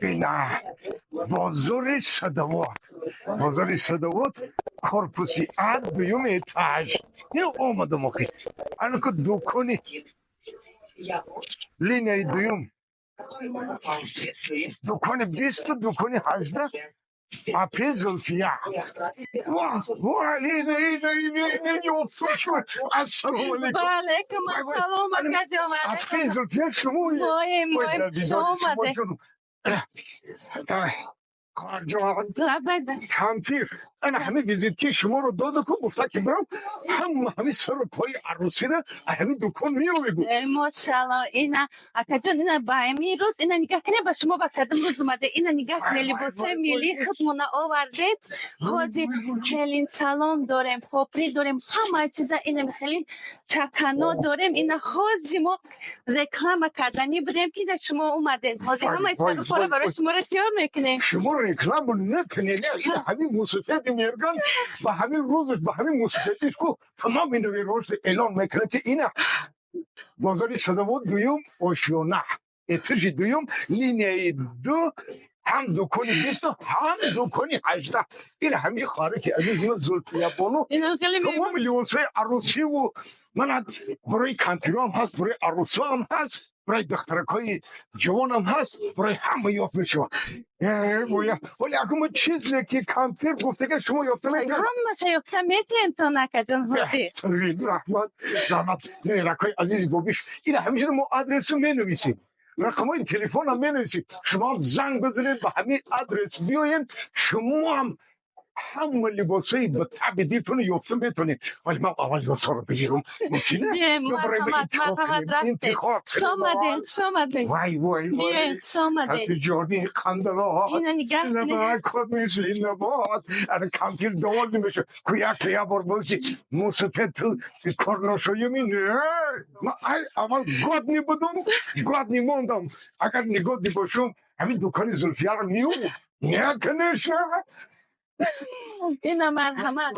Ина бозори Садовод, бозори Садовод, корпуси А, дуюм этаж. Ин омадам охи. Анаку дукони линияи дуюм, дукони 20-у дукони 18, апи Зулфия. Ва, ина, ина, ина, ина, ёфта шуд. Ассалому алайкум. Ва алайкум ассалом, акаҷон. Апи Зулфия, шумо? Моем, моем, хуш омадед. Хоҳарҷон. Лабайда. Кампир ана ҳамин визитки шуморо доду ку, гуфта ки бирам, ҳама ҳамин сару пои арӯсира ҳамин дукон меёвегу. Мошалло, ина, акаҷон, ина ба ҳамин рӯз, ина нигаҳ кунед, ба шумо ба кадом рӯз омаде. Ина нигаҳ кунед, либосҳои миллии худмона овардем. Ҳозир келин салом дорем, попри дорем, ҳама чиза, ина хеле чакано дорем. Ина ҳозир мо реклама карданӣ будем, ки ина шумо омадед. Ҳозир ҳамаи сару пора барои шуморо тиёр мекунем. Шумо реклама накунед. Ина ҳамин мусофиди мерган ба ҳамин рӯзаш, ба ҳамин мусофидиш ку, тамоми навирош эълон мекунад, ки ина бозори Садовод, дуюм ошёна, этажи дуюм, линияи 2, ҳам дукони 20-у ҳам дукони 18. Ина ҳамин хоҳараки азизи ма, Зулфиябону. Ина хеле тамоми либосҳои арӯсиву мана барои кампироам ҳаст, барои арӯсоам ҳаст, барои духтаракҳои ҷавонам ҳаст, барои ҳама ёфт мешавад. Вале агар чизе ки кампир гуфтага, шумо ёфта метавонед? Ҳамаша ёфта метиҳем то, акаҷон, ҳозир. Раҳмат, раҳмат, ракҳои азизи бобиш. Ина ҳамеша мо адресу менависем, рақамҳои телефонам менависем, шумоам занг бизанед, ба ҳамин адрес биёед, шумоам ҳама либосҳои ба таби дилтона ёфта метавонед. Вале ман аввал либосҳоро бигирам, мумкин? Марҳамат, марҳамат, рафтем. Хуш омадед, хуш омадед. Вай, вай, вай! Хуш омадед. Ҷони қандалот. Ина нигаҳ кунед. Код мисли набот. Ана кампир довольный меша ку, як я бор боси мусафед кор ношоюми. Не, ман ай аввал годный будум, годный мондам. Агар негодный бошум, ҳамин дукони Зулфияро меёбум? Не, конечно. Ина, марҳамат.